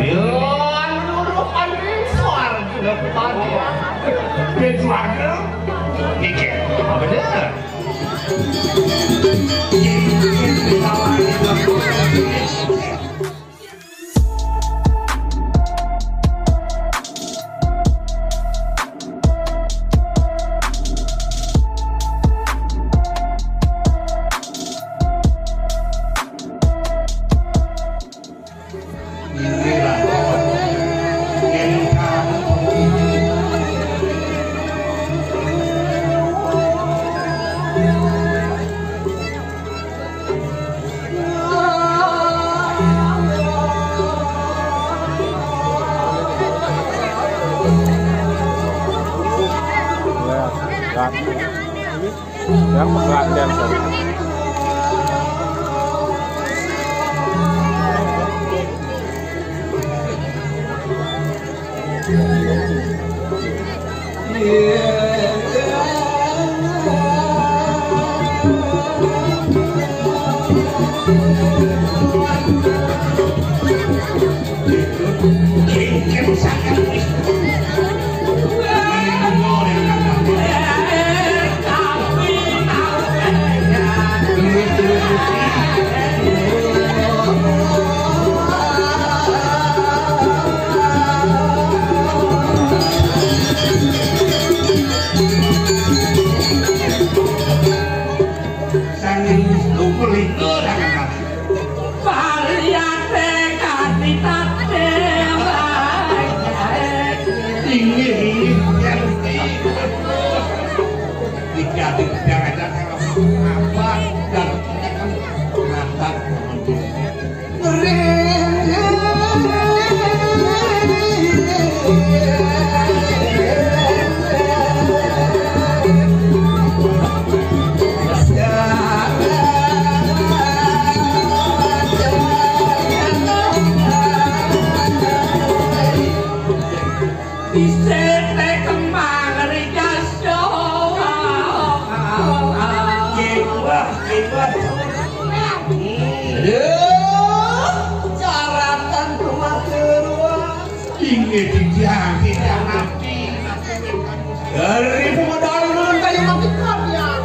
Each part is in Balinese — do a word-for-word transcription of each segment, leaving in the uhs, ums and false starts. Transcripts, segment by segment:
Yo, anu nurukan soal juga kepala. Dia juara. Dikit. Apa bener? Yang pengantin. Sang Hyang Wisnu melinga tangan kami. Variate kati tate wae. Inggih, inggih, Gusti. Dikati gedang aja kalau apa dan natap. Isih te kembang ricas yo. Kiwah, kiwah. Lho, caratan rumah keluar. Inggih, tidak, tidak nabi. Dari pemodal dulu kayu mati kalian.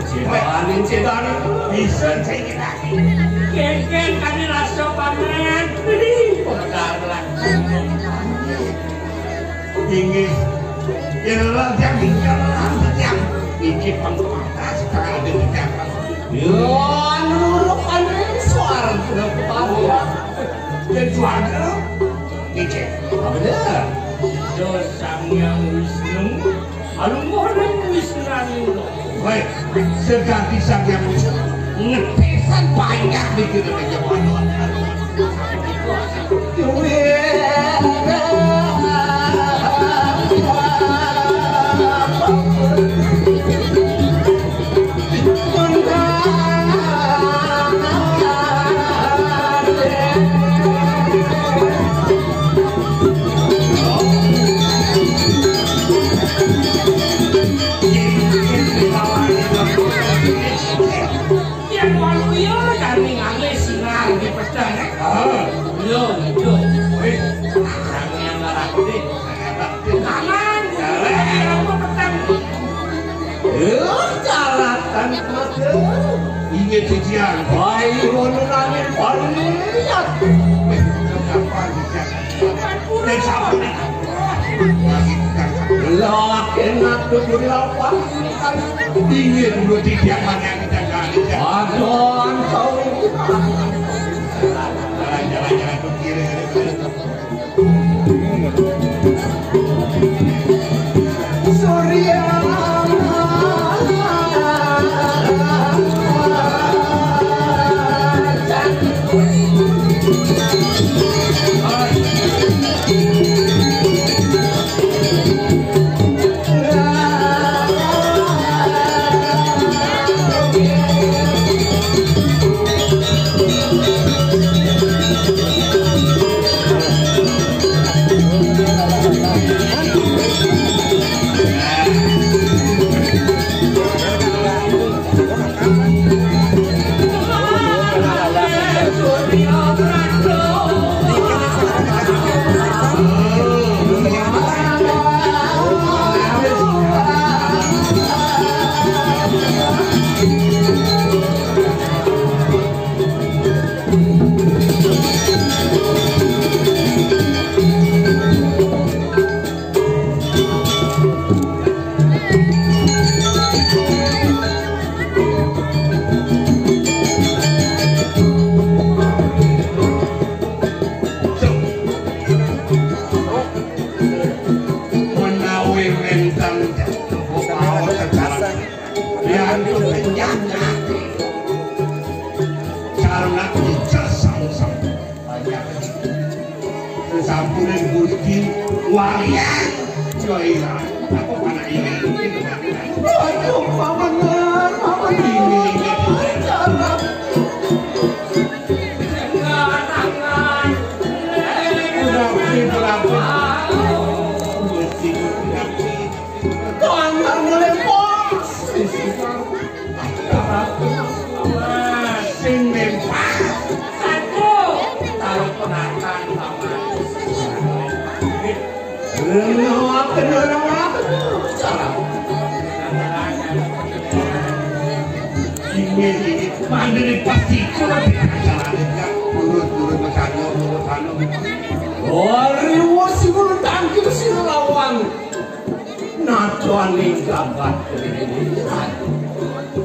Cedanin, cedanin. Bisa saya kita. Kengkeng kami rasa pameran. Pemodal lah. Inggih. Yen ora tiang tinggal lan tiang iki pengkematas bakal dadi tiang. Yo, anu luruk anu suar sudah kepala. Yen juara iki apa dah? Yo Sang Hyang Wisnu, alungguh nang Wisnu. Woi, sedati Sang Hyang Wisnu ngetesan banyak di kita meja. Yang walu iya kami ngambil sinar di pedang. Ah, iya, iya. Wis, kami yang ngarah. Tangan, aku petang. Lho, caratan mati. Inggih, Jijian. Wah, ngono nanging baru lihat. Wis, kenapa Jijian? Wis, sampun. Lho, akhirnya aku duri lawan. Inggih, dulu tidak banyak kita kali. Aduh, kau. Jalan-jalan, jalan, kiri, kiri, kiri. Sampuning Gusti wayah. Yo iya. Apa anak ini? Aduh, paman, paman. Ini, ini. Berarti, berarti. Gusti, berarti. Tuhan, mulai bos. Sing mempas. Satu. Taruh penatan sama. Renok, renok. Ini, ini. Mandiri pasti. Coba kita jalan. Turun, turun ke sana, turun ke sana. Ori wis iku tangkil sing lawan. Naconing gagat.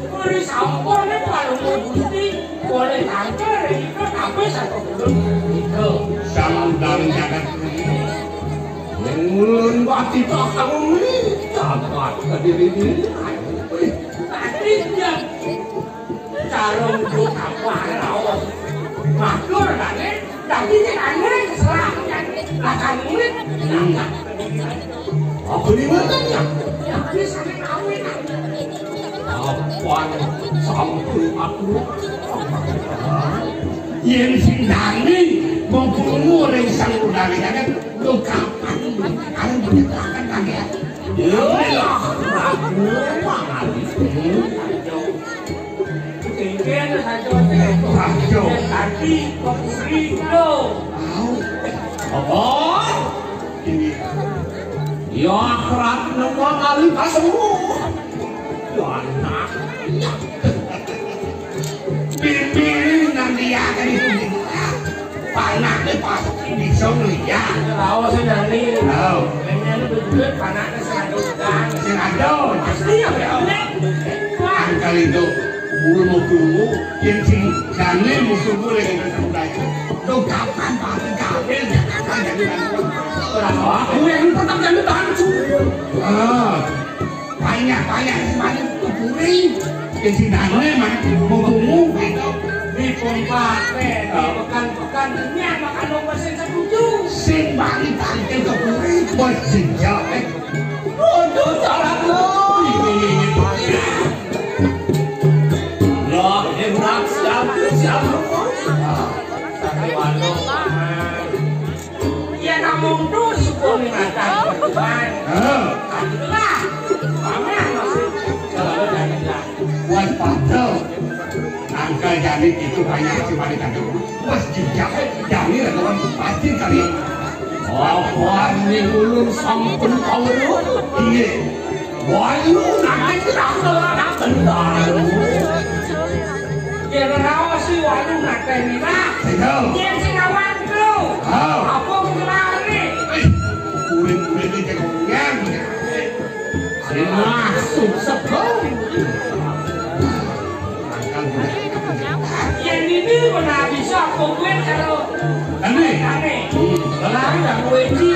Ori sampun nek paling Gusti boleh tangkil itu tapi satu belum itu. Sang dari jagat. Yang ulun pati tak kamu ni gagat kediri diri. Tadi dia Sarung buta parau. Matur kali, dadi nek ane keselah kan. Lah kan murid. Apa ni mana ya? Ya ini sampe kawin. Apa sampun aku? Yen sing dani mau krungu ring sang udari kan, lo kapan? Ayo kita akan kaget. Ya, aku mangan. Aduh. Apa? Ini. Ya, akhirat nang kali kasemu. Ya, anak. Pimpin nang dia kan itu. Panaknya pasti bisa ngeliat. Tahu sih, Dani. Tahu. Kayaknya lu berdua panaknya seratus kan. Seratus. Pasti ya, ya. Angkal itu, bulu mau krungu, yang sing Dani musuh gue yang kata udah itu. Tuh kapan pasti kawin, jangan jadi orang. Orang aku yang tetap jadi tahan suruh. Ah. Banyak-banyak sing mari kukuri. Sing dane mari mumpung. Di pompa, di pekan-pekan, ini apa kalau mesin setuju? Sing mari tangkil kukuri, bos jenjak, eh. Waduh, salah lu. Ini, ini, ini. Lah, enak, siap, siap, lu. Satu anu, Paman. Ya, namun tu suku ni datang, Paman. Heeh. Alhamdulillah. Paman masih kalau dah hilang. Waspada. Angka jani itu banyak si wanita dulu. Mas jejak, jani lah kawan pasti kali. Apa ni ulun sampun tahu? Iya. Walu nanti kerangka anak benar. Dia ngerawas si walu nanti nila. Betul. Dia sing awan tu. Oh. Apa mau kelari? Eh, kulit-kulit ini jago ngang. Sing masuk sekali. Yang ini mana bisa komplit kalau aneh. Aneh. Lari dan Wendy.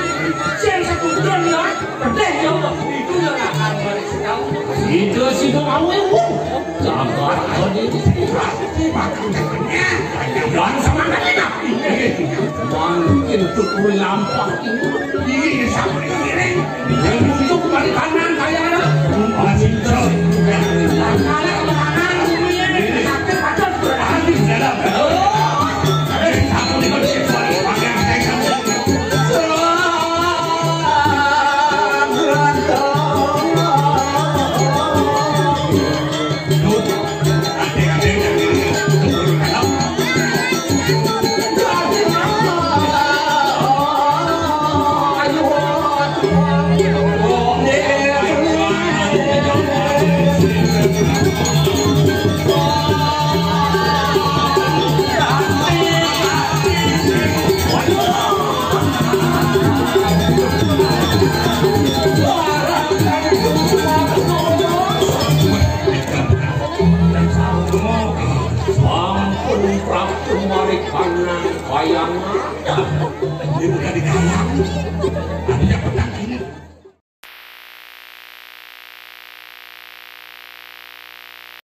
Sing sekunder ya. Pedih ya. Itu yang akan balik setahun. Itu sih mau awet. Sabar, Odi. Pasti makan katanya. Jangan semangat enak. Mungkin tuh lampah. Ini sama ini. Yang untuk balik kanan, saya ada. Masih jauh. Kanan, kanan, ini. Sakit, padat, berhati. Dalam. Sampun prapta marikanan kayang. Ini bukan di kayang.